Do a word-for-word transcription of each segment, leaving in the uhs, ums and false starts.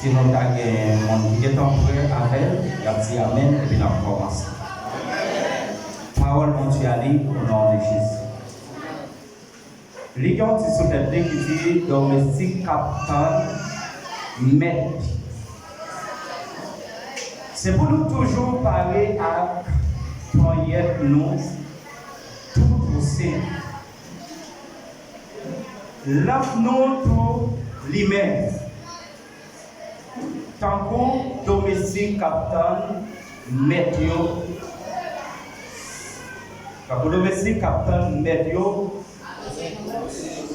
Si nou ta gen moun ki gentan prè avè l, y ap di amèn, epi n ap kòmanse. Pawòl Bondye a li, o non de Jezi. Li gen yon tit sou tèt li ki di, domestik k ap tann mèt. Se pou nou toujou pare ak ponyèt nou tou twouse. Lanp nou tou limen. Tankou domestik k ap tann mèt yo. Tankou domestik k ap tann mèt yo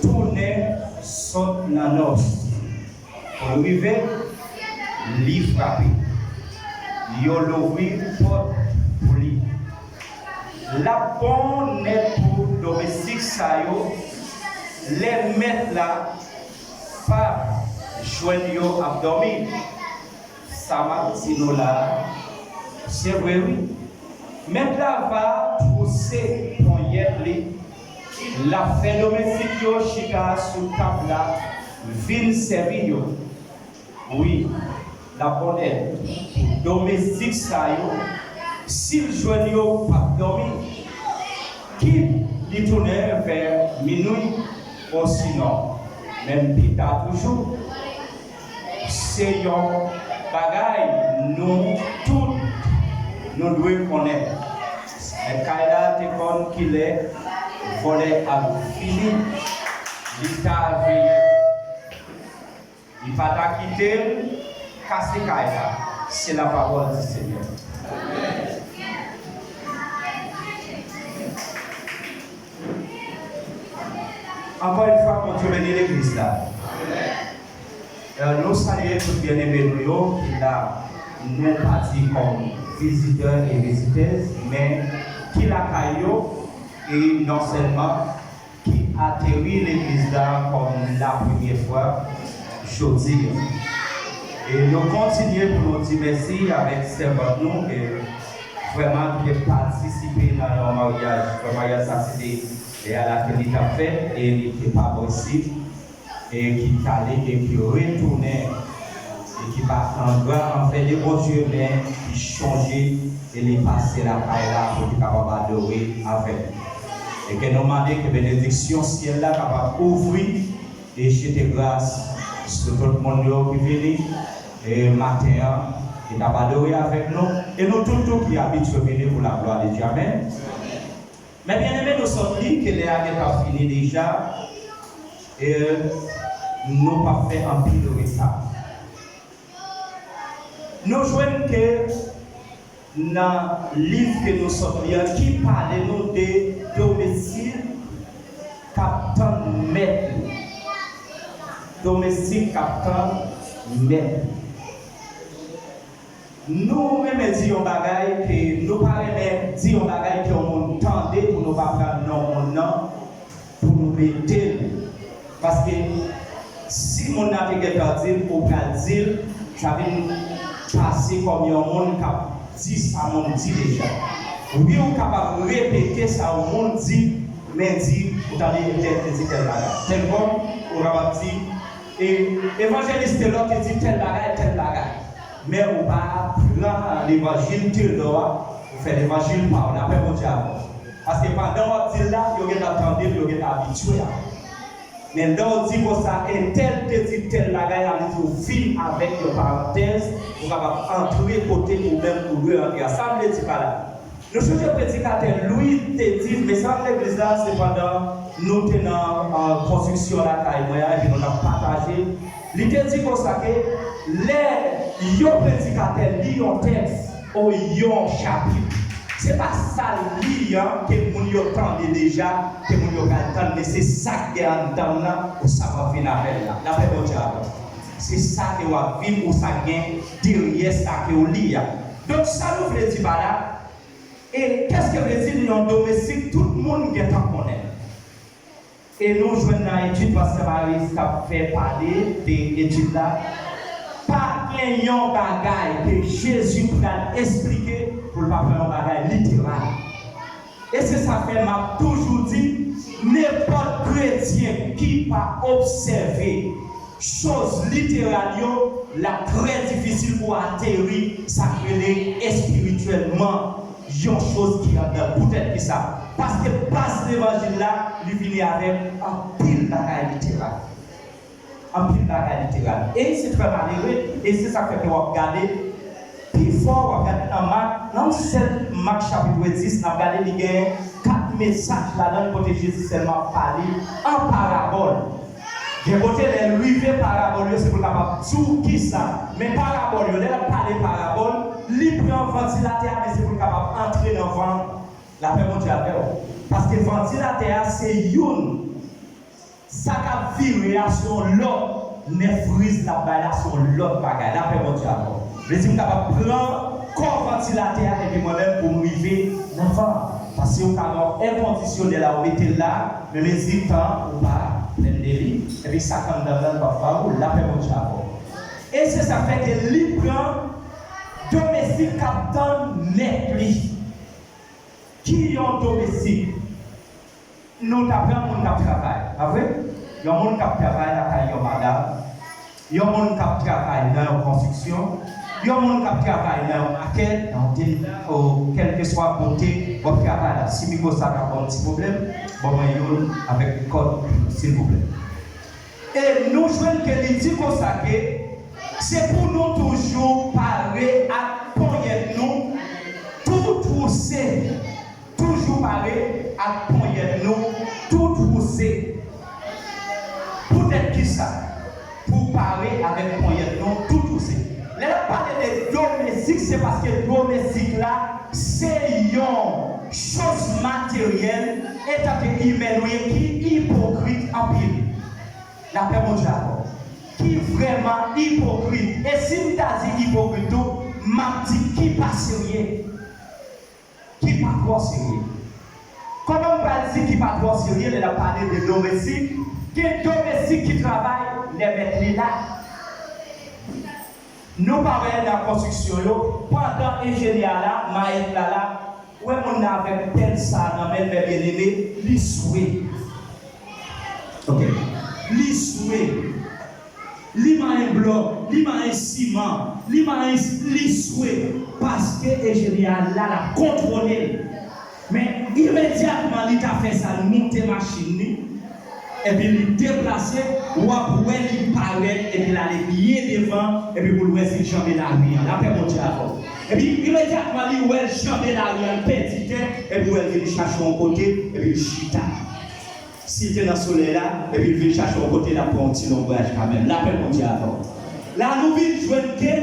tounen sot nan nò. Pou l rive, li frape. Yo louvri pòt pou li. L ap bon nèt pou domestik sa yo lè mèt la pa jwenn yo ap dòmi. Sa m ap di nou la a, se vre wi. Mèt la va twouse ponyèt li. L ap fè domestik yo chita sou tab la vin sèvi yo. Wi, l ap bon nèt pou domestik sa yo, si l jwenn yo p ap dòmi. Kit li tounen vè minwi, osinon, menm pita toujou. Se yon bagay nou tout nou dwe konnen. Nèg kay la te konn kilè vòlè ap vini. Li ta veye. Li pa ta kite l kase kay la. Se la pawòl di Senyè. Ankò yon fwa, Bondye beni legliz la. Euh, nou salye tout byeneme nou yo ki la, nou pa di kòm vizitè e vizitèz, men ki lakay yo, e non sèlman ki ateri legliz la kòm la premye fwa jodi a. E nou kontinye pou nou di mèsi avèk sèvant nou, e vrèman ki te patisipe nan yon maryaj. Yon maryaj sa se te lè a la ke li t ap fèt e li te pa posib, e ki t ale e ki retounen, e ki pa angra anvè de Bondye, men ki chonje e li pase lakay la pou li kapab adore avèk nou. E ke nou mande ke benediksyon syèl la kapab ouvri e jete gras sou tout moun yo ki vini e maten an, ki t ap adore avèk nou, e nou tout tou ki abitye vini pou la glwa de Dye. Amèn. Men byeneme, nou sot li ke lè a gentan fini deja, e nou p ap fè anpil reta. Nou jwenn ke nan liv ke nou sot li an, ki pale nou de domestik k ap tann mèt li. Domestik k ap tann mèt li. Nou renmen di yon bagay ke, nou pa renmen di yon bagay ke yon moun tande pou nou pa pran non moun nan, pou nou mete l. Paske si moun nan te gentan di l, ou pral di l, sa vin pase kòm yon moun k ap di sa moun di deja. Wi, ou kapab repete sa yon moun di, men di, ou tande entèl te di tèl bagay. Tèl kòm, ou kapab di, e, evanjelis Telò te di tèl bagay, tèl bagay. Men ou pa pran levanjil Telò a, ou fè levanjil pa w, lapè Bondye avè w. Paske pandan w ap di l la, yo gentan tande l, yo gentan abitye a. Men lè w di konsa, entèl te di tèl bagay, sa vle di w vin avèk yon parantèz, ou kapab antre kote ou menm ou dwe antre a. Sa m vle di pa la. Nou sonje predikatè Louis te di, men sa legliz la, se pandan nou te nan, euh, konstriksyon lakay mwen an, epi nou t ap pataje. Li te di konsa ke lè yon predikatè li yon tèks, ou yon chapit, se pa sa l li an ke moun yo tande deja, ke moun yo pral tann, men se sa k gen anndan l lan, ou sa w ap vin avè l la. Lapè Bondye avè w. Se sa ke w ap viv, ou sa k gen dèyè sa ke w li a. Donk, sa nou vle di pa la, e kèske vle di yon domestik tout moun gentan konnen? E nou jwenn nan etid pastè Maris k ap fè pale de etid la. Pa gen yon bagay ke Jezi pral esplike pou l pa pran yon bagay literal. E se sa k fè m ap toujou di, nenpòt kretyen ki pa obsève choz literal yo, l ap trè difisil pou ateri sa k rele espirityèlman yon choz ki anndan. Poutèt ki sa? Paske baz levanjil la, li vini avèk anpil bagay literal. Anpil bagay literal. E se trè malere, e se sa k fè ke w ap gade pifò, w ap gade nan Mak, nan sèl Mak chapit dis, n ap gade li gen kat mesaj ladan l kote Jezi sèlman ap pale an parabòl. Gen kote lè l rive parabòl yo, se pou l kapab di w kisa. Men parabòl yo, lè l ap pale parabòl, li pran vantilatè a, men se pou l kapab antre nan van an. Lapè Bondye avè w. Paske vantilatè a, se youn. Sa k ap vire a, se yon lòt nèf riz l ap bay la, se yon lòt bagay. Lapè Bondye avè w. Vle di m kapab pran kò vantilatè a epi mwen menm pou m rive nan van an. Paske ou ka gen yon èkondisyonèl la, ou mete l la, men mezi tan ou pa plen de li, epi sa k anndan lan l p ap ba ou l. Lapè Bondye avè w. E se sa k fè ke li pran domestik k ap tann mèt li. Ki yon domestik? Nou ta pran moun k ap travay, pa vre? Yon moun k ap travay lakay yon madanm, yon moun k ap travay nan yon konstriksyon, yon moun k ap travay nan yon makèt, nan yon tenda, o kèlkeswa kote w ap travay la. Si mikwo sa ta ba w ti pwoblèm, ban mwen youn avèk kòd, silvouplè. E nou jwenn ke li di konsa ke se pou nou toujou pare ak ponyèt nou tou twouse. Toujou pare ak ponyèt nou tou twouse. Poutèt ki sa? Pou pare avèk ponyèt nou tou twouse. Lè l ap pale de domestik, se paske domestik la, se yon choz materyèl, etanke imèn ou ye ki ipokrit anpil. Lapè Bondye avè w. Ki vrèman ipokrit. E si m ta di ipokrit tou, m ap di ki pa serye. Ki pa twò serye. Kòman m pral di ki pa twò serye lè n ap pale de domestik? Gen domestik ki travay lè mèt li la. Nou pa wè nan konstriksyon yo, pandan enjenyè a la, mayèt la la, ou wè moun nan avèk pèl sa a nan men l, mè byeneme, li swe. Ok. Li swe. Li manyen blòk, li manyen siman, li manyen, li swe. Paske enjenyè a la, l ap kontwole l. Men imedyatman li ta fè sa, l moute machin li, epi li deplase, w ap wè li parèt, epi l ale byen devan, epi pou l wè si l janbe lari an. Lapè Bondye avè w. Epi imedyatman li wè l janbe lari an, l pèdi tè, epi w wè l vin chache yon kote, epi l chita. Si l te nan solèy la, epi l vin chache yon kote, l ap pran yon ti lonbraj kanmenm. Lapè Bondye avè w. La nou vin jwenn ke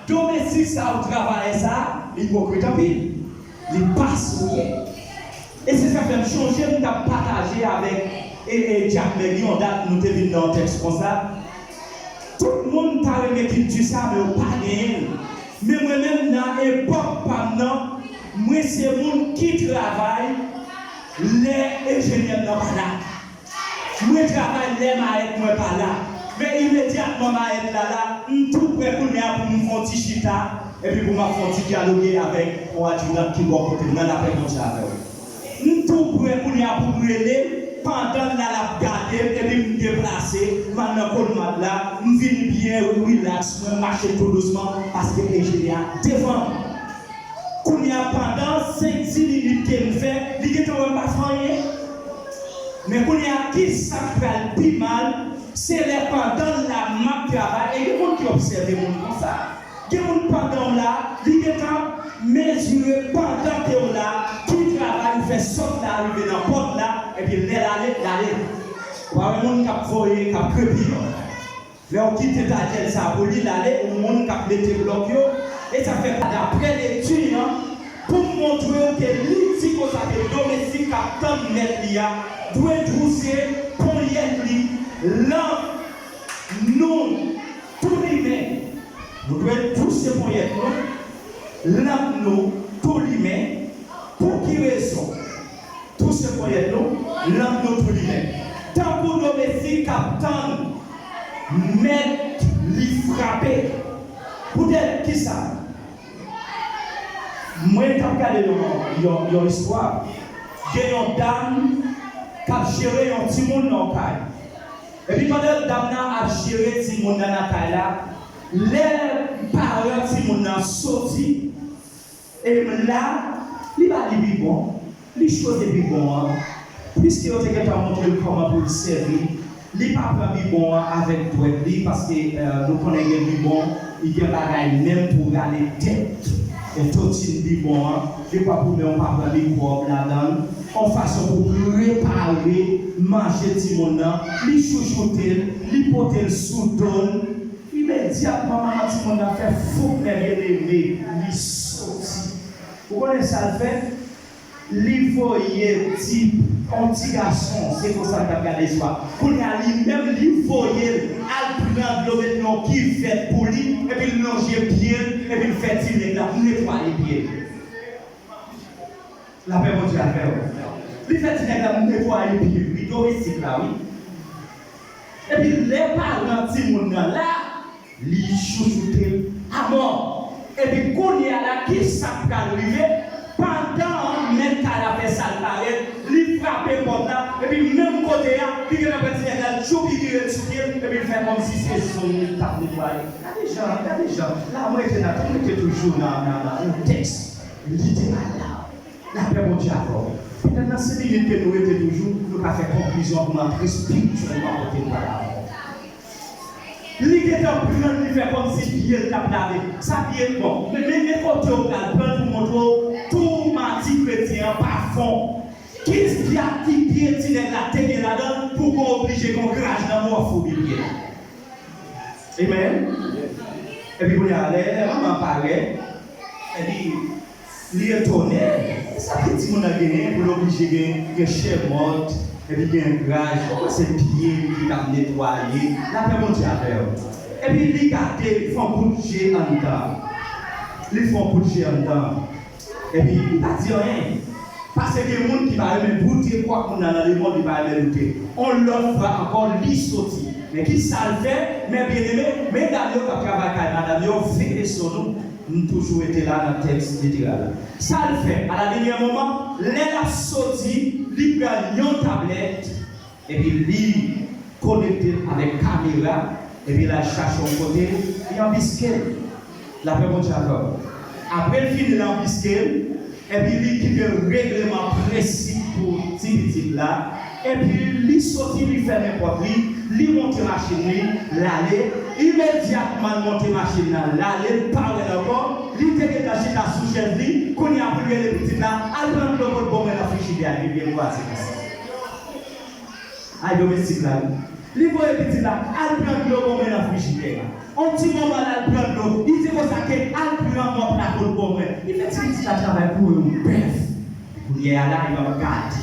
domestik sa ou travayè sa, li ipokrit anpil. Li pa serye. E se sa k fè m chonje m t ap pataje avèk e, e, Dyak Mèg yon dat nou te vin nan yon tèks konsa. Tout moun ta renmen kilti sa, men yo pa genyen l. Men mwen menm, nan epòk pa m nan, mwen se moun ki travay lè enjenyè m nan pa la. Mwen travay lè mayèt mwen pa la. Men imedyatman mayèt la la, m tou prè kounye a pou m fè yon ti chita, epi pou m ap fè yon ti dyaloge avèk yon adjidan ki bò kote m nan. Lapè Bondye avè w. M tou prè kounye a pou m rele l, pandan l la l ap gade m, epi m deplase, m al nan kolmad la, m vin byen rilaks, mwen mache tou dousman, paske enjenyè a devan m. Kounye a, pandan senk, dis minit ke m fè, li gentan wè m pa fè anyen. Men kounye a, ki sa k pral pi mal, se lè pandan l la m ap travay, e gen moun ki obsève moun konsa. Gen moun pandan w la, li gentan mezire pandan ke w la, ki travay ou fè sot la rive nan pòt la, epi lè l ale, l ale. Ou pa wè moun k ap voye, k ap krepiyan. Lè w kite tadyèl sa pou li, l ale, ou moun k ap mete blòk yo, e sa fè daprè lekti an, pou m montre w ke li di konsa ke domestik k ap tann mèt li a dwe twouse ponyèt li, lank nou tou limen. Nou dwe twouse ponyèt nou, lank nou tou limen. Pou ki rezon? Twouse ponyèt nou, lank nou tou limen. Tankou domestik k ap tann mèt li frape. Poutèt ki sa? Mwen t ap gade yon, yon, yon istwa. Gen yon dam k ap jere yon timoun nan yon kay. Epi pandan dam nan ap jere timoun nan nan kay la, lè paran timoun nan soti, e la, li ba li bibon, li chwazi bibon an. Piske yo te gentan montre l kòman pou l sèvi, li pa pran bibon an avèk dwèt li, paske, eh, nou konnen gen bibon, li gen bagay menm pou rale tèt. E totin bibon an, li pa pou men w pa pran mikwòb ladan l, yon fason pou prepare manje timoun nan, li chouchoute l, li pote l sou do l. Imedyatman, manman timoun nan fè fouk, men byeneme, li soti. Ou konnen sa l fè? Li voye ti, yon ti gason, se konsa l t ap gade istwa. Kounye a, li menm, li voye l al pran dlo, met nan yon kivèt pou li, epi l lonje pye l, epi l fè ti nèg la netwaye pye l. Lapè Bondye avè w. Li fè ti nèg la netwaye pye l, wi, domestik la, wi. Epi lè paran timoun nan la, li chouchoute l amò. Epi kounye a la, ki sa k pral rive? Pandan mèt kay la fè sa l parèt, li frape pòt la, epi menm kote a, li gentan pran ti nèg la, l tchoupi vire l sou pye l, epi l fè kòmsi se zong li t ap netwaye. Gade jan, gade jan, la mwen rete nan, mwen rete toujou nan, nan, nan kontèks literal la. Lapè Bondye avè w. Petèt nan senk minit ke nou rete toujou, nou ka fè konklizyon pou n antre espirityèlman kote n pral avè w. Li gentan pran l, li fè kòmsi pye l t ap lave. Sa pye l, bon, men, men, men kote w pral pran l pou montre w tou mati kretyen an pa fon. Ki dyab ki pye ti nèg la te gen ladan l pou kon oblije kon graj nan mòfo de pye l? Amen. Epi kounye a, lè, lè manman an parèt, epi li etone. Sa ki timoun nan genyen pou l oblije gen, gen chè mòt, epi gen graj, ou kwè se pye li ki t ap netwaye. Lapè Bondye avè w. Epi li gade, li fè yon kout je anndan. Li fè yon kout je anndan. Epi li pa di anyen. Paske gen moun ki pa renmen goute kwak moun nan nan lemonn, li pa renmen goute. On lòt fwa ankò, li soti. Men ki sa l fè? Men byeneme, medam yo k ap travay kay madanm yo, veye sou nou. M toujou rete la nan tèks literal la. Sa l fè? A la dènyè moman, lè l ap soti, li pran yon tablèt, epi li konekte l avèk kamera, epi l al chache yon kote, li anbiske l. Lapè Bondye avè w. Apre l fini, l anbiske l, epi li kite regleman prensip pou ti pitit la, epi li soti, li fèmen pòt li, li monte machin li, l ale. Imedyatman l monte machin nan, l ale, l pa wè l ankò, li te gentan chita sou chèz li, kounye a pou l rele pitit la, al pran dlo pot bon mwen nan frijidè a, li byen kwaze konsa. Ay domestik la, wi. Li voye pitit la al pran dlo bon mwen nan frijidè a. On ti moman l al pran dlo, li di konsa ke al pran mòp la pou l bon mwen. Li fè ti pitit la travay pou yon bèf. Kounye a la, li p ap gade.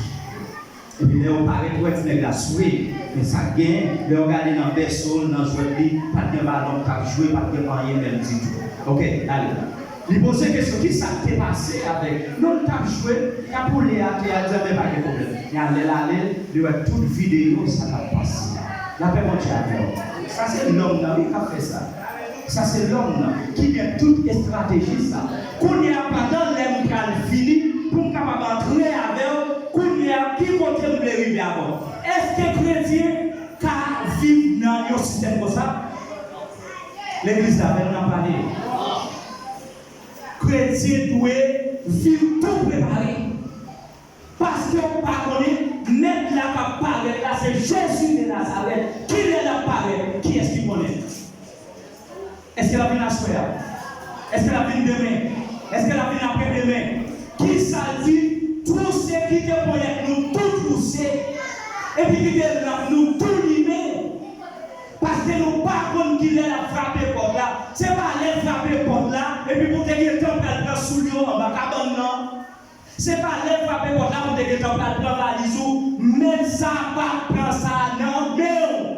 Epi lè yo parèt, ou wè ti nèg la swe. Men sa k gen, lè yo gade nan bèso l, nan jwèt li, pa t gen balon k t ap jwe, pa t gen anyen menm ditou. Oke, ale. Li poze kesyon, ki sa k te pase avèk? Non, l t ap jwe, l t ap woule atè a, l di, men pa gen pwoblèm. Men a lè l ale, li wè tout videyo sa k ap pase. Lapè Bondye avè w. Sa se lòm nan, wi, k ap fè sa. Sa se lòm nan, ki gen tout estrateji sa. Kounye a, pandan lè m pral fini, pou m kapab antre avè w, kounye a, ki kote m vle rive avè w? Èske kretyen ka viv nan yon sistèm konsa? Legliz la, fè nou nan pale. Kretyen dwe viv tou prepare. Paske w pa konnen, nèg la k ap parèt la, se Jezi de Nazarèt. Kilè l ap parèt? Kiyès ki konnen? Èske l ap vin aswè a? Èske l ap vin demen? Èske l ap vin aprèdemen? Ki sa l di? Twouse, kite ponyèt nou tou twouse, epi kite lanp nou tou limen. Paske nou pa konn kilè l ap frape pòt la. Se pa lè l frape pòt la, epi pou w te gentan pral pran soulye w anba kabann nan. Se pa lè l frape pòt la pou w te gentan pral pran valiz ou. Men sa pa pran sa nan men w.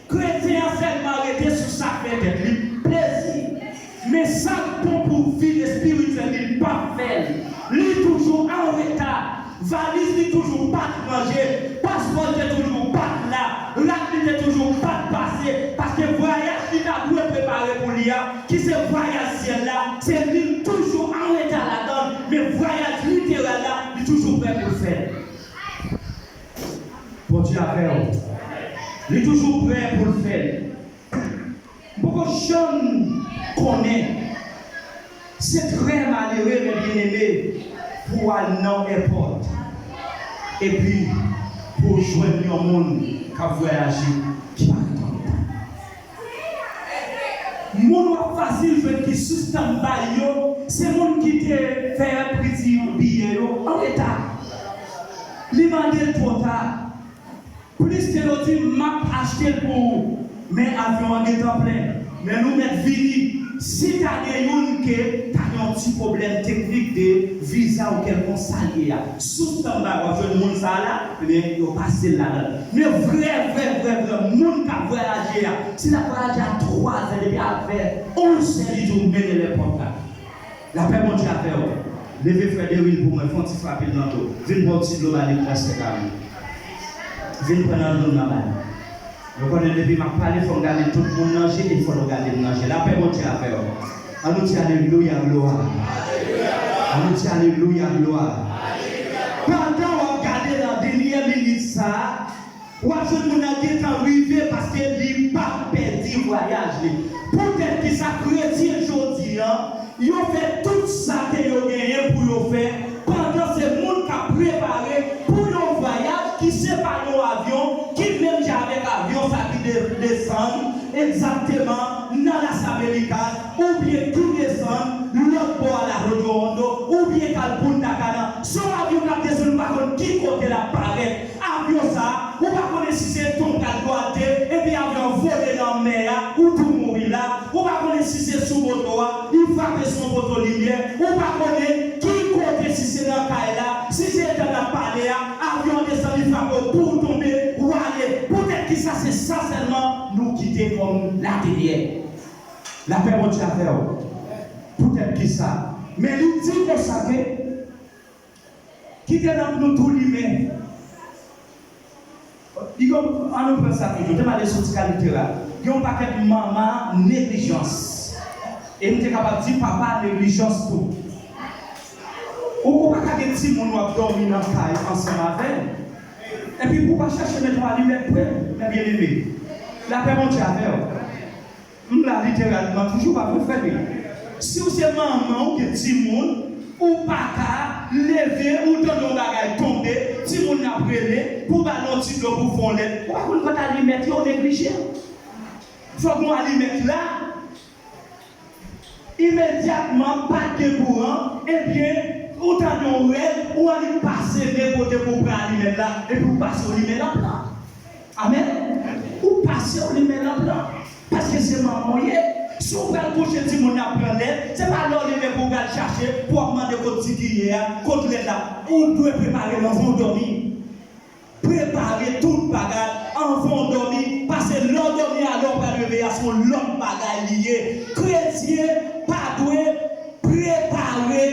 Kretyen an sèlman rete sou sa k fè tèt li plezi. Men sa k bon pou vi espirityèl li, li p ap fè l. Li toujou an reta. Valiz li toujou pa t ranje. Paspò l te toujou pa t la. Rat li te toujou pa t pase. Paske vwayaj li ta dwe prepare pou li a, ki se vwayaj syèl la, se li l toujou an reta ladan l. Men vwayaj literal la, li toujou prè pou l fè l. Bondye avè w. Li toujou prè pou l fè l. M poko janm konnen. Se trè malere, men byeneme, pou w al nan èpòt epi pou w jwenn yon moun k ap vwayaje ki pa gen tan. Moun w ap fasil jwenn ki sou standby yo, se moun ki te fè pri di biyè yo an reta. Li mande l twò ta. Plis ke l di, "M ap achte l pou ou," men avyon an gentan plen. Men nou mèt vini. Si ta gen youn ke ta gen yon ti pwoblèm teknik de viza ou kèlkonk sa l ye a, sou standby w ap jwenn moun sa a la, ebyen, yo pase l ladan l. Men vrè, vrè, vrè, vrè, moun k ap vwayaje a, si l ap vwayaje a twazè, depi apre onzè, li di w mennen l èpòt la. Lapè Bondye avè w. Leve frè Deril pou mwen, fè yon ti frape l nan do. Vin pran yon ti dlo ba li pou pastè Kami. Vin pran nan dlo nan ba li. Nou konnen depi m ap pale, fò m gade tout moun nan je e fò nou gade m nan je. Lapè Bondye avè w. An nou di alelouya, glwa. An nou di alelouya, glwa. Pandan w ap gade nan dènyè minit sa a, w ap jwenn moun nan gentan rive paske li p ap pèdi vwayaj li. Poutèt ki sa kretyen jodi a, yo fè tout sa ke yo genyen pou yo fè, pandan se moun k ap prepare pou yon vwayaj ki se pa yon avyon, ki menm jan avèk avyon sa ki de-, desann egzakteman nan Las Americas, oubyen ki desann lòt bò a Lago Redondo, oubyen k al Punta Cana. Se yon avyon k ap desann, ou pa konn ki kote l ap parèt. Avyon sa a, ou pa konnen si se etan w pral dwate, epi avyon an vole nan mè a, ou tou mouri la. Ou pa konnen si se sou moto a, li frape sou yon poto limyè. Ou pa konnen ki kote, si se nan kay la, si se etan n ap pale a, avyon an desann, li frape w, pou w tonbe, ou ale. Poutèt ki sa, se sa sèlman nou kite kòm ladenyè. Lapè Bondye avè w. Poutèt ki sa. Men li di konsa ke Kite lanp nou tou limen. Li gen, ann nou pran sa toujou. Te m ale sou ti ka literal. Gen yon pakèt manman neglijans. E m te kapab di papa neglijans tou. Ou, ou pa ka gen timoun w ap dòmi nan kay ansanm avè l. Epi pou w pa chache mete yon alimèt pre, men byeneme. Lapè Bondye avè w. M la literalman toujou, pa vre, frè m yo? Si w se manman, ou gen timoun, ou pa ka leve, ou tande yon bagay tonbe, timoun nan ap rele, pou w ba l yon ti dlo, pou w fè yon lèt. Ou pa konn kot alimèt yo, ou neglije. Fòk yon alimèt la, imedyatman, pa t gen kouran, ebyen, ou tande yon rèl, ou annik pase men kote pou w pran alimèt la, epi w pase w limen lanp lan. Amèn. Ou pase w limen lanp lan. Paske se manman w ye. Si w pral kouche timoun nan ap pran lèt, se pa lè w leve pou w pral chache, pou w ap mande kot ti kiyè a, kot lèt la. Ou dwe prepare l anvan w dòmi. Prepare tout bagay anvan w dòmi. Paske lè w dòmi a, lè w pral reveye a, se yon lòt bagay li ye. Kretyen pa dwe prepare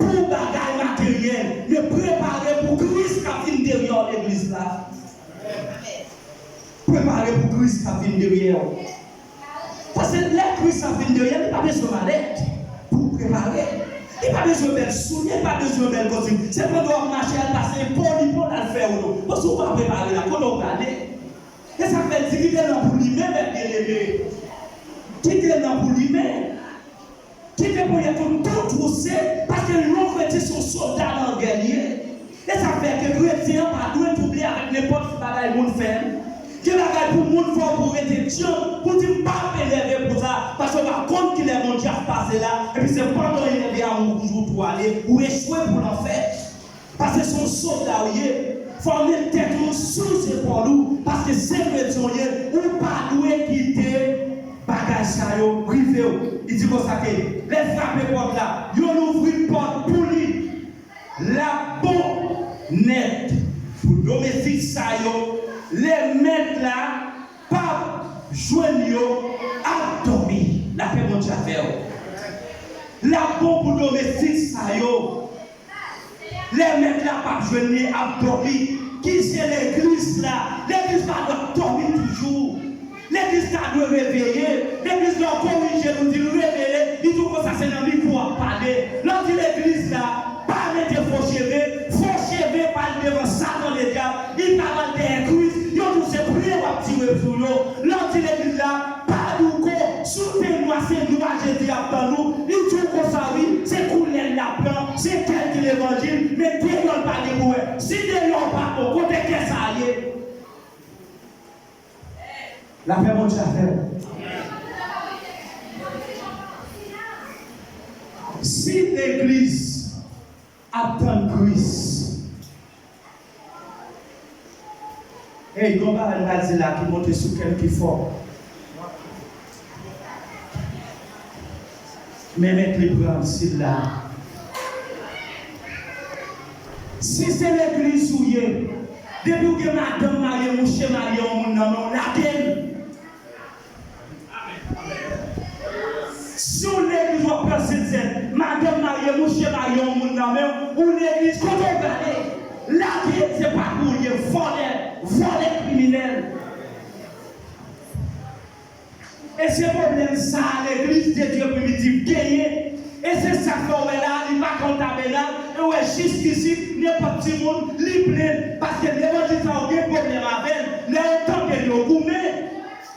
pou bagay materyèl, men prepare pou Kris k ap vin dèyè w, legliz la. Prepare pou Kris k ap vin dèyè w. Paske lè Kris ap vin dèyè, li pa bezwen malèt pou prepare. Li pa bezwen bèl soulye, li pa bezwen bèl kostim. Se pandan w ap mache, al pase po li po l al fè w non. Paske w pa prepare la, kote w prale? E sa k fè di kite lanp ou limen, mèt byeneme. Kite lanp ou limen. Kite ponyèt ou tou twouse, paske yon kretyen se yon sòlda nan gè li ye. E sa fè ke kretyen an pa dwe twouble avèk nenpòt bagay moun fè. Gen bagay pou moun fè w pou w rete djanm, pou w di, "M p ap enève pou sa," paske w pa konn kilè Bondye ap pase la, epi se pandan w enève a, ou toujou tou ale, ou echwe pou lanfè. Paske se yon sòlda w ye, fò w met tèt ou sou zepòl ou, paske se kretyen w ye, ou pa dwe kite bagay sa yo rive w. Li di konsa ke lè l frape pòt la, yo louvri pòt pou li. L ap bon nèt pou domestik sa yo, lè mèt la p ap jwenn yo ap dòmi. Lapè Bondye avè w. L ap bon pou domestik sa yo. Lè mèt la p ap jwenn li ap dòmi, ki se legliz la. Legliz pa dwe ap dòmi toujou. Legliz ta dwe reveye. Legliz la korije nou, di l reveye. Li di w konsa se nan mikwo w ap pale. Lè w di legliz la pa mete fo cheve, fo cheve pa al devan Satan Ledyab. Li pa al dèyè Kris. Yo di w se priye w ap tire sou Lapè Bondye avè w. Si legliz ap tann Kris, ey, gon bagay m pral di la ki monte sou kè m pi fò. Men mèt li pran m sila. Si se legliz ou ye, depi w gen madanm marye, mouche marye, yon moun nan men w, lage l. Si w legliz w ap pran sent sèn, madanm marye, mouche marye, yon moun nan men w, ou legliz, kote w prale? Lage l, se pa pou w ye, vòlè, vòlè kriminèl. E se pwoblèm sa a legliz de Dye primitif genyen. E se sa k fè w wè la, li pa ka yon tabènak, e w wè jis isit, nenpòt timoun, li plenn, paske levanjil sa yo gen pwoblèm avè l, lè yo tande l, yo goumen.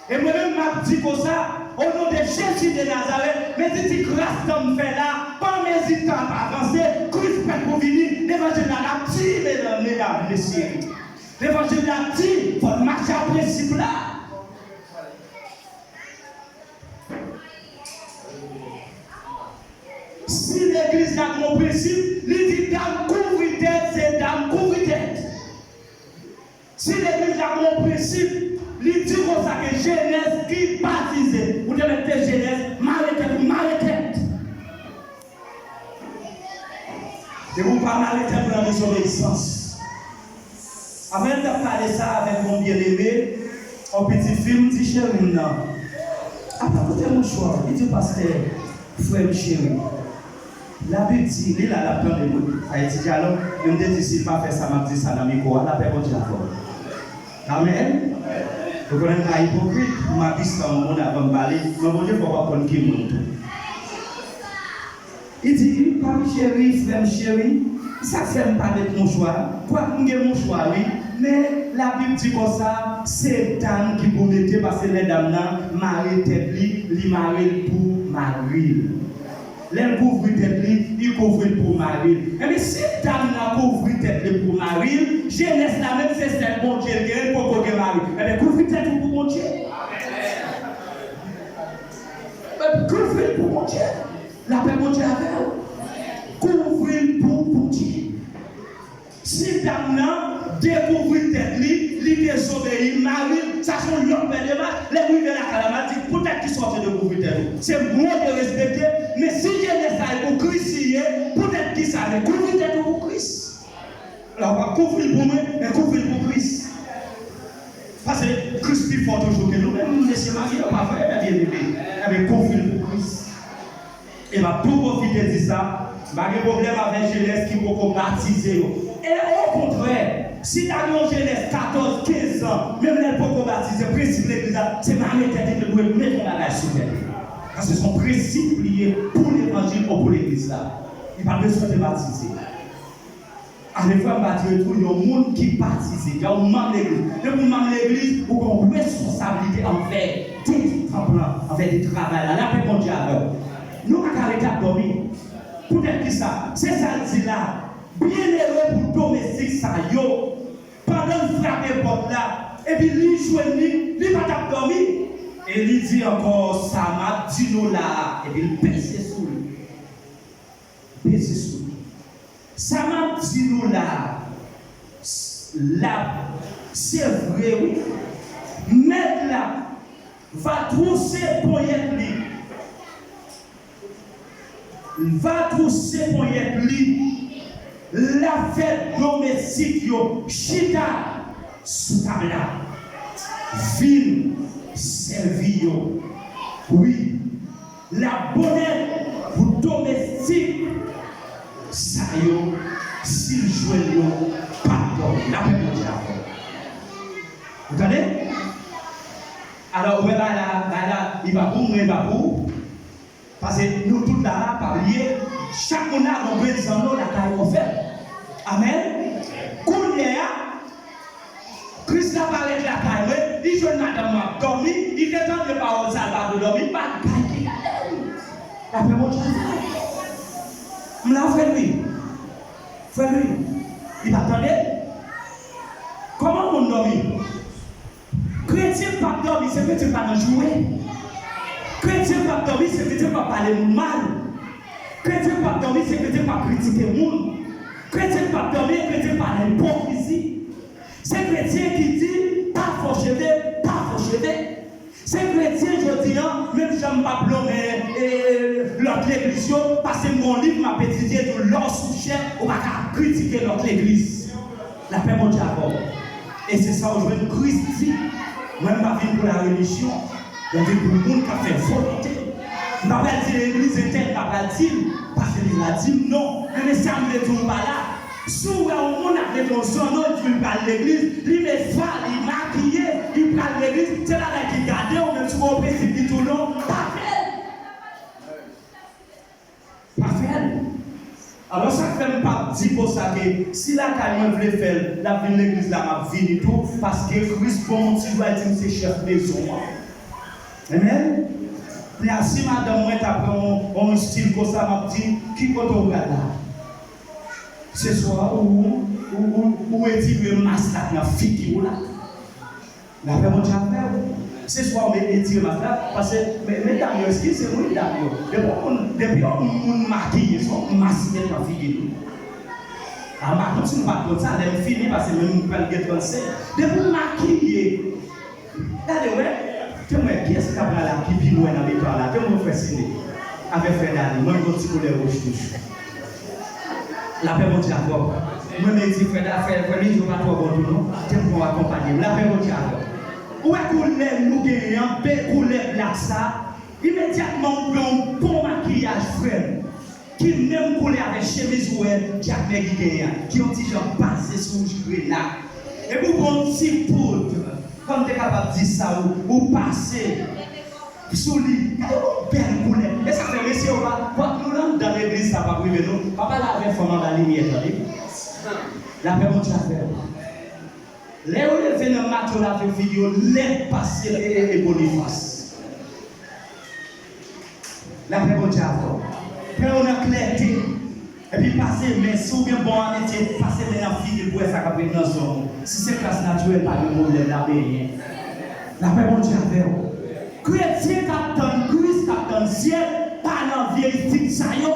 E mwen menm, m ap di konsa, o non de Jezi de Nazarèt, mezi ti gras tan m fè la, pa mezi tan ap avanse, Kris prèt pou vini, levanjil la, l ap di, medam, medam, mesye. Levanjil la ap di, fò n mache a prensip la. Si legliz la gen yon prensip, li di dam kouvri tèt, se dam kouvri tèt. Si legliz la gen yon prensip, li di konsa ke jenès ki batize, ou te mèt te jenès, mare tèt ou, mare tèt. Depi w pa mare tèt ou nan dezobeyisans. Avan m t ap pale sa avèk yon byeneme, yon pitit fi, m di, cheri m nan, apa kote mouchwa w? Li di, pastè, frè m cheri, Labib di, li la, l ap tande m, wi. Sa e ti dyalòg, men m te di, si l pa fè sa, m ap di sa nan mikwo a, lapè Bondye avè w. Amèn. Ou konnen m pa ipokrit, m ap distan yon moun avan m pale, men Bondye fè w aprann ki moun tou. Li di, pa m cheri, frè m cheri, sa k fè m pa met mouchwa? Kwak m gen mouchwa, wi, men Labib di konsa, se dam ki pou mete, paske lè dam nan mare tèt li, li mare l pou mari l. Lè l kouvri tèt li, li kouvri l pou mari l. Ebyen, si dam nan kouvri tèt li pou mari l, jenès la menm se sèl Bondye l genyen, li poko gen mari. Ebyen, kouvri tèt ou pou Bondye. Kouvri l pou Bondye. Lapè Bondye avè w. Kouvri l pou Bondye. Si dam nan dekouvri tèt li, li dezobeyi mari l, sa se yon lòt pè de mach. Lè m rive lakay la, m a di, poutèt ki sa w te dekouvri tèt ou? Se mwen w te respekte, men si jenès la e pou Kris li ye, poutèt ki sa dekouvri tèt ou pou Kris? Alò, w ap kouvri l pou mwen, men kouvri l pou Kris. Paske Kris pi fò toujou ke nou menm, mesye marye yo, pa vre, ebyen, byeneme, ebyen, kouvri l pou Kris. E m ap tou pwofite di sa, m pa gen pwoblèm avèk jenès ki poko batize yo. E okontrè, si ta gen yon jenès katòz, kenz an, menm lè l poko batize, prensip legliz la, se mare tèt li te dwe met yon bagay sou tèt li. Paske se yon prensip li ye pou levanjil ou pou legliz la. Li pa bezwen te batize. Ale frè m pa di yo tou, yon moun ki batize, yon manm legliz. Depi w manm legliz, ou gen yon responsablite anvè de tanp lan, anvè de travay la. Lapè Bondye avè w. Nou pa ka rete ap dòmi. Poutèt ki sa? Se sa l di la. Byennere pou domestik sa yo. Pandan l frape pòt la, epi li jwenn li, li pa t ap dòmi. E li di ankò, sa m ap di nou la a, epi l pese sou li. Peze sou li. Sa m ap di nou la a, s-, l ap, se vre wi. Mèt la va twouse ponyèt li. Va twouse ponyèt li. L ap fè domestik yo chita sou tab la. Vin sèvi yo. Wi. L ap bonè pou domestik sa yo, si l jwenn yo, pa dòmi. Lapè Bondye avè w. Ou tande? Alò, ou wè bagay la, bagay la, li pa pou mwen, li pa pou ou. Paske nou tout la, la, pa bliye, chak moun la gon grenn zanno lakay ou fè. Amèn. Kounye a, Kris la parèt lakay mwen, li jwenn madanm mwen ap dòmi, li te tande pawòl sa, l pa vle dòmi, bagay ki gade m. Lapè Bondye avè w. M la, frè Lwi. Frè Lwi, li pa tande. Kòman moun dòmi? Kretyen p ap dòmi. Se kretyen k pa nan joure. Kretyen k p ap dòmi, se kretyen k p ap pale moun mal. Kretyen k p ap dòmi, se kretyen k p ap kritike moun. Kretyen k p ap dòmi, kretyen k pa nan ipokrizi. Se kretyen ki di, pa fò cheve, pa fò cheve. Se kretyen jodi a, menm jan m p ap lonmen, e, lòt legliz yo, paske m gen yon liv m ap etidye, di w lè w sou chè, ou pa ka ap kritike lòt legliz. Lapè Bondye avè w. E se sa w jwenn Kris di, mwen m pa vin pou larelijyon, mwen vin pou moun k ap fè volonte. M pa pral di legliz entèl, m pa pral di l, paske li la di m non. Men, men sa m vle di w pa la. Si w wè yon moun ap mete yon zanno, li di l pral legliz, li met fa, li makiye, li pral legliz, se bagay ki gade w, menm si w wè w prensip li tou non, pa fè l. Pa fè l. Alò, sa k fè m p ap di konsa ke si lakay mwen vle fè l, l ap vin legliz la, m ap vini tou, paske Kris ban m yon ti dwa, l di m se chèf mezon an. Amen. Kounye a, si madanm mwen ta pran yon, yon estil konsa, m ap di, ki kote w pral la? Se swa ou, ou, ou, ou retire mas la nan figi w la. Lapè Bondye avè w. Se swa w met retire mas la, paske, me-, medam yo, eskize m wi, dam yo. Depi yon moun, depi yon moun makiye, se yon mas ki met nan figi li. A, m pa konn si nou pa t konn sa, lè m fini, paske menm m pral gen trannsenk. Depi w makiye, gade, wè, te m wè, kiyès ki ta pral la ki pi nwè nan mitan la? Te m wè frè Sine avè frè Dani, mwen m gon ti koulè wouj touch. Lapè Bondye avè w. Mwen menm di frè da, frè, frè Lidyo pa twò bon tou non. Te m pran w akonpanye m. Lapè Bondye avè w. Ou wè koulè nou genyen an, be koulè blak sa, imedyatman ou pran yon bon makiyaj frè m, ki menm koulè avèk chemiz ou wè Jack Maggie genyen an, ki yon ti jan baze sou wouj grena. Epi ou pran yon ti poud, kòm m te kapab di sa, ou, ou pase sou li. Gade yon bèl koulè. E sa fè mesye yo pa, w ap nou anndan legliz sa p ap rive nou. Pa pale avèk fanm anba limyè tande. Lapè Bondye avè w. Lè yo leve nan maten yo lave figi yo nèt pase e, e, e Bonifas. Lapè Bondye avè w. Pran yo nan klète. Epi pase men, si w gen bon apeti, pase men nan figi l pou wè sa k ap ret nan zòn ou. Si se kras natirèl, pa gen pwoblèm, l a benyen. Lapè Bondye avè w. Kretyen k ap tann Kris, k ap tann syèl, pa nan vye estil sa yo.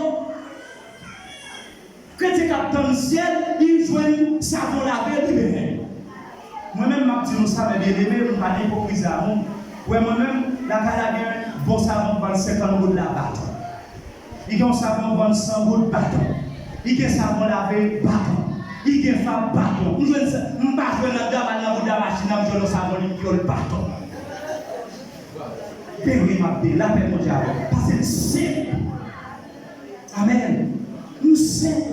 Kretyen k ap tann syèl, li jwenn savon lave, li benyen. Mwen menm, m ap di nou sa, men byeneme, m pa nan ipokrizi a moun. Wè, mwen menm, lakay la gen bon savon k vann senkant goud la baton. Li gen yon savon vann san goud baton. Li gen savon lave baton. Li gen fab baton. M jwenn sa, m pa jwenn anndan, m al nan bouda machin nan, m jwenn yon savon limyòl baton. Beni m ap beni, lapè Bondye avè w. Paske m senp. Amèn. M senp.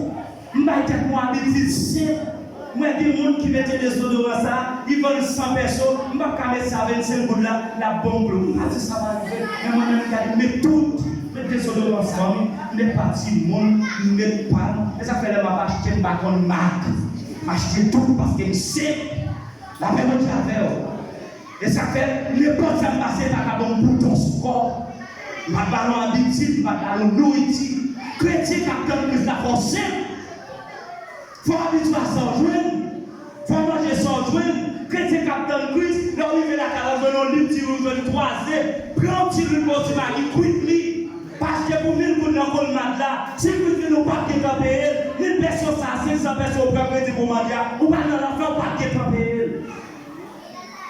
M bay tèt mwen abitid senp. M wè gen moun ki mete dezodoran sa, li vann san pèso, m p ap ka met sa vennsenk goud la, l ap ban m klou. M pa di sa pa rive, men mwen menm m gade m met tout, met dezodoran fanm, m met pa timoun, m met pa m. E sa fè lè m ap achte m pa konn mak. M achte tout paske m senp. Lapè Bondye avè w. E sa fè, nenpòt sa m pase pa ka ban m bouton sou kò. M pa t ba nou abitid, m pa t ba nou nouriti. Kretyen k ap tann Kris la fò w senp. Fò w abitye a sa w jwenn. Fò w manje sa w jwenn. Kretyen k ap tann Kris, lè w rive lakay la, w jwenn yon liv ti lwil, w jwenn twa ze. Pran yon ti lwil pou w ti mari kwit li. Pa achte pou mil goud nan Colmart la. Si Kris vini, ou p ap gentan peye l. Mil pèso sa, senk san pèso, ou pran kredi pou w manje a. Ou pa nan lanfè, ou p ap gentan peye l.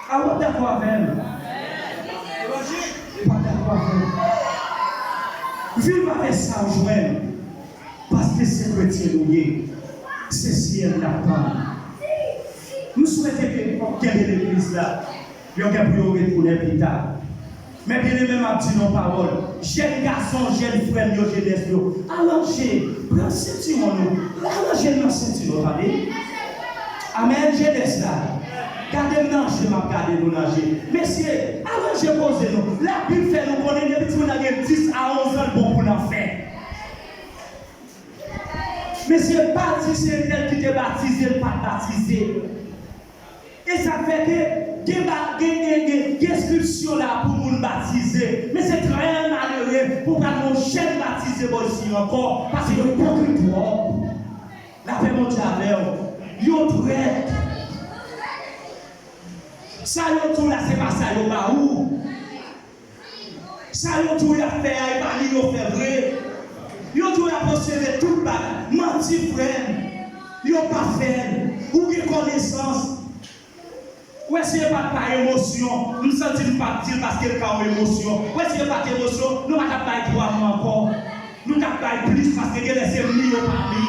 A w ap dakò avè m? W ap dakò avè m? Viv avèk sa w jwenn, paske se kretyen nou ye, se syèl n ap tann. M swete ke w kenbe legliz la, yo gen pou yo retounen pita. Men byeneme, m ap di nou yon pawòl. Jèn gason, jèn frè m yo, jenès yo, aranje, pran sentiwon nou, aranje l nan senti nou, tande. Amèn, jenès la. Gade m nan je, m ap gade nou nan je. Mesye, aranje koze nou. Labib fè nou konnen depi timoun nan gen dis a onz an, l bon pou lanfè. Mesye, pa di se entèl ki te batize, l pa t batize. E sa fè ke gen ba-, gen, gen, gen, gen enskripsyon la pou moun batize. Men se trè malere pou pral yon jèn batize bò isi ankò, paske yo ipokrit twòp. Lapè Bondye avè w. Yo trèt. Sa yo di w la, se pa sa yo ba ou. Sa yo di w y ap fè a, e pa li yo fè vre. Yo di w y ap resevwa tout bagay. Manti, frè m. Yo pa fè l. Ou gen konesans. Ou wè si e pa t pa emosyon, m santi m p ap di l paske l ka yon emosyon. Ou wè si e pa t emosyon, nou pa t ap bay twa mwa ankò. Nou t ap bay plis paske genlè se m li yo pa li.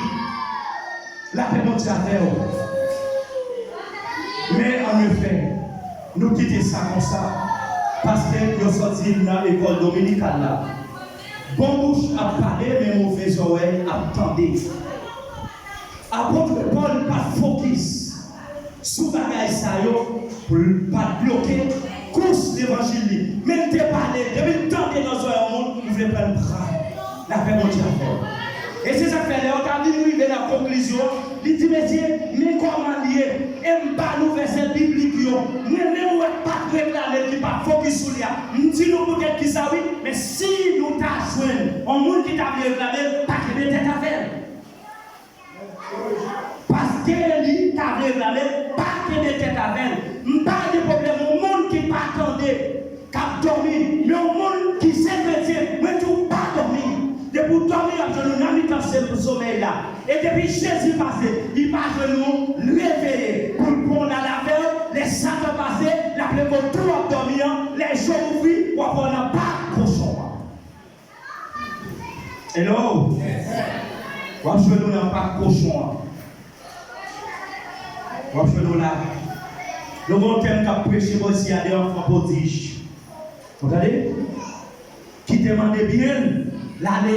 Lapè Bondye avè w. Men annefè, nou kite sa konsa, paske yo sòti nan lekòl dominikal la. Bon bouch ap pale, men move zòrèy ap tande. Apot Pòl pa t fokis sou bagay sa yo, pou l pa t bloke kous levanjil li. Men l te pale, depi l tande nan zòrèy yon moun, li vle pran l pran. Lapè Bondye avè w. E se sa k fè, lè yo ta vin rive nan konklizyon, li di, mesye, men kòman l ye, e m ba nou vèsè biblik yo. Mwen menm, ou wè, pa t reklame l, ki pa t fokis sou li a. M di nou poutèt kisa, wi, men si nou ta jwenn yon moun ki ta vle reklame l, pa kenbe tèt avè l. Paske li ta vle reklame l, pa kenbe tèt avè l. M pa gen pwoblèm yon moun ki pa tande, k ap dòmi, men yon moun ki se kretyen, mwen di w pa dòmi. Depi w dòmi, y ap jwenn ou nan mitan se somèy la. E depi Jezi pase, li pa jwenn ou, reveye pou l pran w al avè w. Lè Satan pase, l ap leve w tou w ap dòmi an, lè je w ouvri, w ap wè w nan pak kochon an. Hello? W ap jwenn nou nan pak kochon an. W ap jwenn nou la. Nou gen yon tèm k ap preche bò isi a de anfan pwodij. Ou tande? Ki te mande byen l, l ale.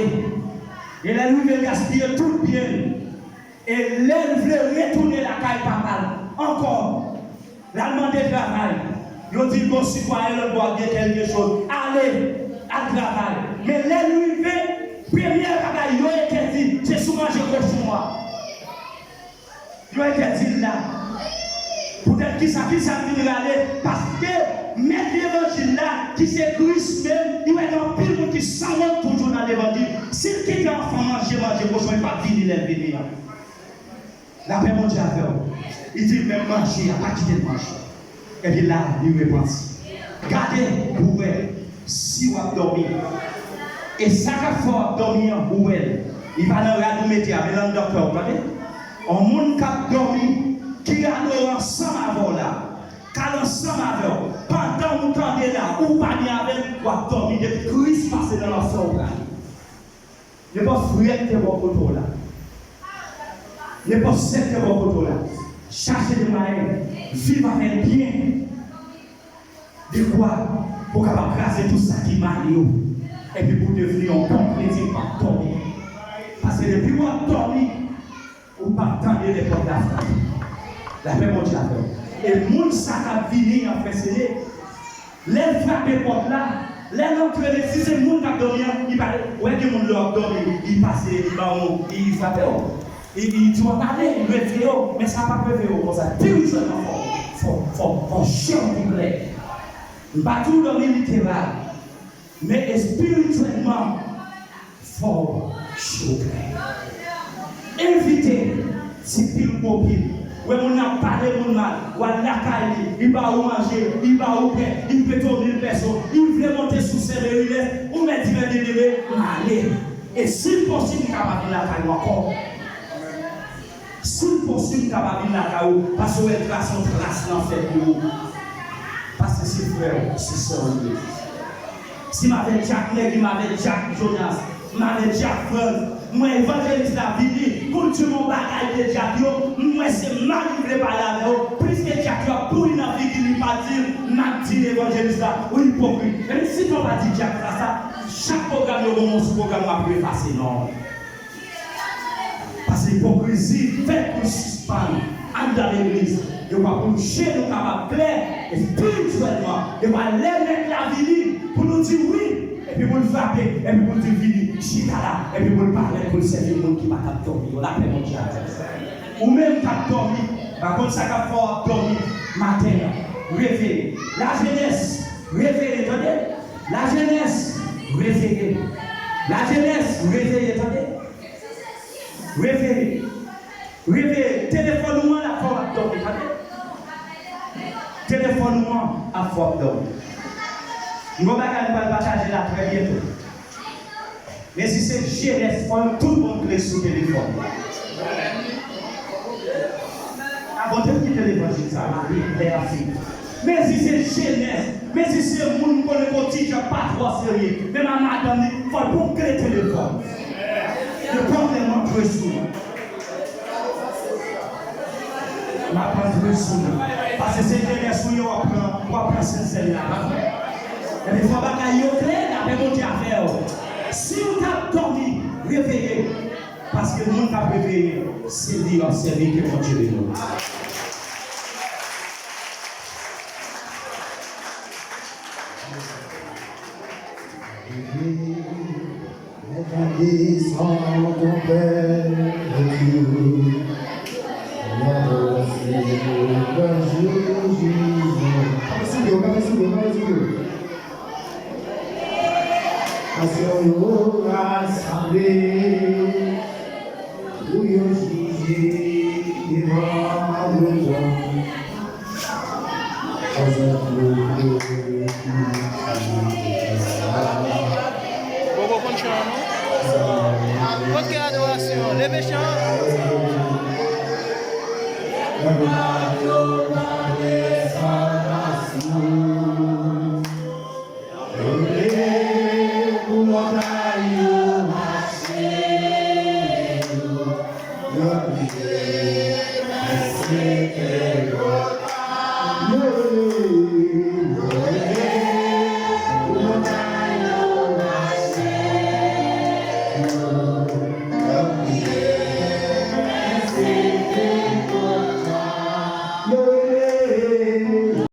E lè l rive, l gaspiye tout byen l. E lè l vle retounen lakay papa l ankò, l al mande travay. Yo di l, bon, sitwayen lòt bò a gen kèlke choz. Ale, al travay. Men lè l rive, premye bagay yo entèdi, se sou manje kochon an. Yo entèdi l la. Poutèt kisa, kisa k vin rale? Paske mèt levanjil la, ki se Kris menm, li wè gen anpil moun ki sanwont toujou nan levanjil. Si l kite anfan manje, manje kochon, li p ap vini lè l vini an. Lapè Bondye avè w. Li di, menm manje a, pa kite l manje. Epi la, li repanti. Gade pou w wè si w ap dòmi. E sa k ap fè w ap dòmi an, ou wè l. Li pa nan rad ou mete a, men l anndan kè w, tande? Yon moun k ap dòmi, ki adore ansanm avè w la, k al ansanm avè w, pandan ou tande la, ou pa byen avè l, w ap dòmi depi Kris pase nan lanfè ou prale. Nenpòt frè k te bò kote w la, nenpòt sè k te bò kote w la, chache de mwayen viv avè l byen, dekwa pou w kapab kraze tout sa ki male w, epi pou w devni yon bon kretyen k p ap dòmi. Paske depi w ap dòmi, ou p ap tande lè pòt la frape. Lapè Bondye avè w. E moun sa k ap vini an, frè, se lè l frape pòt la, lè l antre, si se moun k ap dòmi an, li pa, ou wè gen moun lè w ap dòmi, li pase, li ba w, li frape w. Li, li di w ap ale, li reveye w, men sa p ap reveye w konsa. Espirityèlman fò, fò, fò, fò je w pou klè. M pa di w dòmi literal, men espirityèlman fò w je w klè. Envite, di pil gwo pil. Wè moun nan ap pale moun mal, w al lakay li, li ba ou manje, li ba ou pè, li prete w mil pèso, li vle monte sou Sen Merilès, ou mèt di men delire, m ale. E si l posib, m ka pa vin lakay ou ankò. Si l posib, m ka pa vin lakay ou, paske w wè tras, yon tras nan fè pou ou. Paske se frè w, se sè w li ye. Si m avè Dyak Nèg, m avè Dyak Jonas, m avè Dyak Frans, m wè evanjelis la vini pou l di m yon bagay de dyak yo, m wè se mal li vle pale avè w, plis ke dyak yo ap pouri nan figi li pa di l, m ap di evanjelis la, ou ipokrit. Epi si w pa di dyak la sa, chak pwogram yo ban m yon sou pwogram m ap efase non w. Paske ipokrizi fèt pou l sispann anndan legliz. Yo pa pou je nou kapab klè espirityèlman. Yo pa lè nèg la vini pou nou di wi, epi pou l frape, epi pou l di vini, chita la, epi pou l parèt pou l sèvi moun ki pa t ap dòmi yo. Lapè Bondye avè w. Ou menm k ap dòmi, pa konn sa k ap fè w ap dòmi maten an. Reveye. Lajenès, reveye, tande. Lajenès, reveye. Lajenès, reveye, tande. Reveye. Reveye. Telefòn ou an la fè w ap dòmi, tande. Telefòn ou Fò w ap dòmi. M gen yon bagay m pral pataje la trè byento. Men si se jenès, fò yo tout bon kle sou telefòn. Avan te kite levanjil sa, mari, pè, fi. Men si se jenès, men si se moun m konnen kontijan pa twò serye, menm a madanm li, fò l pran kle telefòn. Yo pran lè m antre sou nou. M ap antre sou nou. Paske se jenès ou ye, w ap pran, w ap pran sensèl la, pa vre? Epi fò bagay yo klè, lapè Bondye avè w. Si w t ap dòmi, reveye. Paske moun k ap reveye, se li w ap sèvi, ke Bondye beni w. Mèt ap desann konpè Bondye. Mèt ap desann konpè Jezi. Kanpe sou pye w, kanpe sou pye w, kanpe sou pye w. Nasyon yo rasanble pou yo jije devan mawon. Poko konn chan an, non? Kote adorasyon an? Leve chan an.